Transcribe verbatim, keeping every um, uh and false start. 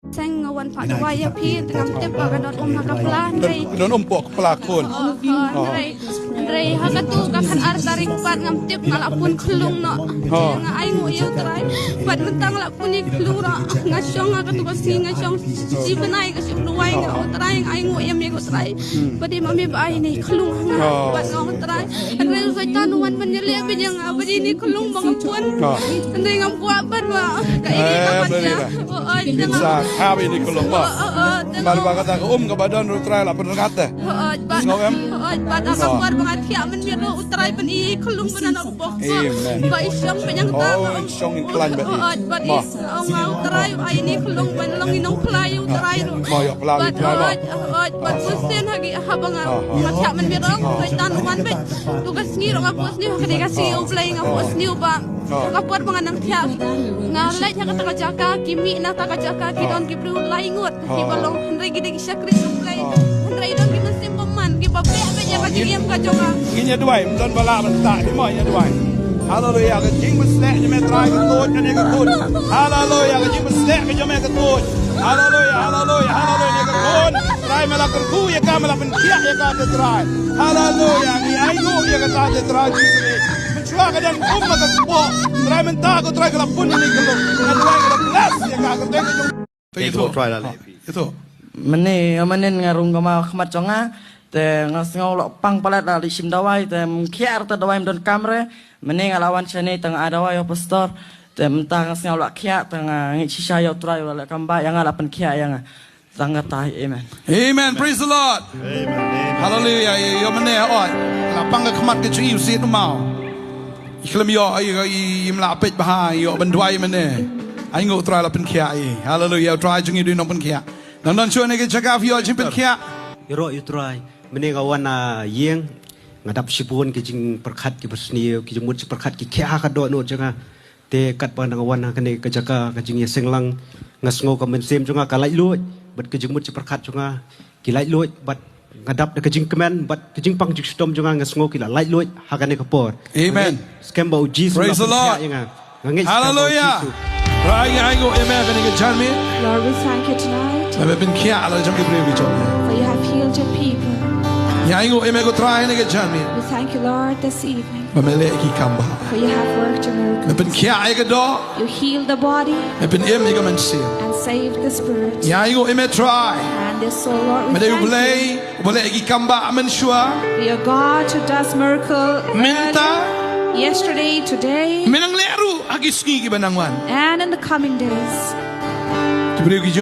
Seng nga wan pat wai ïa phi te ngam tip ba ka don um ha ka pla. Hynrei don um pok pla khun. Hynrei hynrei ha katu ka khatar tarik pat ngam tip nga la pun khlung noh. Nga ainguh ïa u Trai. Pat mynta nga la pun ïa khlung noh. Nga shong ha katu ka sngi nga shong. Shi bnai ka shong duwai nga u Trai nga ainguh ïa me ko Trai. Ba dei ma me ba ai ne khlung ha nga. Pat nga u Trai. Hynrei u Soitan u wan ban ïaleh beit ïa nga ba dei ne khlung ba nga pun. Hynrei ngam kwah pat ba ka iri ka ban ïa. Sa khap ini khlung ba. Ba ba kata ka um ka ba don ruh Trai la pynrngat te. Hooid, bad Sngew em? Hooid, bad ha ka por ba nga thiah mynmiet ruh u Trai ban i khlung ban na bok. Amen. Ba i shong ban yang ta. Oh, shong in klan ba i. Hooid, bad i sngew nga u Trai u ai ini khlung ban long i nongpla ïa u Trai ruh. Mo ïa pla i Trai mo. Hooid, hooid, bad u sen ha ki ha ba nga. Nga thiah mynmiet ruh u Soitan u wan beit. Tu ka sngi ruh nga buh sniew ha ka dei ka sngi u Blei nga buh sniew ba. Ka por ba nga nang thiah nga leit ha kata ka jaka ki mih na ta ka jaka ki don ki briew lai ngut ki ba long hynrei ki dei ki shakri jong U Blei. Hynrei don ki mynsiem bymman ki ba beh beh ïa ka jingim ka jong nga. Ngin ïa duwai, ym don ba lah ban ktah, ki mo ïa duwai. Haleluya, ka jingpynshlur jong me Trai ka tuid kane ka khun. Haleluya, ka jingpynshlur ka jong me ka tuid. Haleluya, haleluya, haleluya, ka khun. Trai me la kyrkhu ïa ka, me la pynkhiah ïa ka te Trai. Haleluya, ngi ainguh ïa kata te Trai Jisu. Shuwa ka don um ha ka spot. Trai mynta ko Trai ka la pun ïa ka lum. Nga duwai ka la bless ïa ka kyrteng ka jong. Ito. Trai la leh. Ito. Mynne, mynne nga rung ka ma khmat jong nga. Te nga sngew la pang palat la leh shim dawai te mkhiar te dawai mdon kamre. Mynne nga la wan shane te nga ai dawai ïa u pastor. Te mynta nga sngew la khiah te nga ngeit shisha ïa u Trai u la leh kam ba ïa nga la pynkhiah ïa nga. Tang kata, amen. Amen. Praise the Lord. Amen. Hallelujah. Ïa, ïa, mynne, oi. La pang ka khmat ka jong i u sit u maw. I khlem ïoh, i, i, im la peit bha, ïoh ban duwai mynne. Ainguh u Trai la pynkhiah i. Hallelujah. U Trai jong i u dei u nongpynkhiah. Nang don shuh ne ka jaka phi ïoh jingpynkhiah. Ïaroh ïa u Trai. Mynne nga wan na ïing. Nga dap shibun ki jingpyrkhat ki basniew, ki jingmut jingpyrkhat ki khiah ha ka dohnud jong nga. Te katba nga wan ha kane ka jaka ka jingïaseng lang nga sngew ka mynsiem jong nga ka laitluid bad ka jingmut jingpyrkhat jong nga ki laitluid bad nga dap da ka jingkmen bad ka jingpang jingshitom jong nga nga sngew ki la laitluid ha kane ka por. Amen. Skhem ba u Jisu la pynkhiah ïa nga. Nga ngeit skhem ba u Jisu. Hallelujah. Trai ngi ainguh ïa me ha kane ka janmiet. Lord, we thank you tonight. Ba me pynkhiah la jong ki briew ki jong me. For you have healed your people. Ngi ainguh ïa me ko Trai ha kane ka janmiet. We thank you, Lord, this evening. Ba me leh ki kam ba. For you have worked a miracle. Me pynkhiah ïa ka doh. You healed the body. Me pynim ïa ka mynsiem. And saved the spirit. Ngi ainguh ïa me Trai. And this soul, Lord, we thank you. Me dei U Blei uba leh ki kam ba mynshuwa. You're God who does miracle. Mynta. Yesterday, today. Me nang leh ruh ha ki sngi kiba nang wan. And in the coming days. Ki briew ki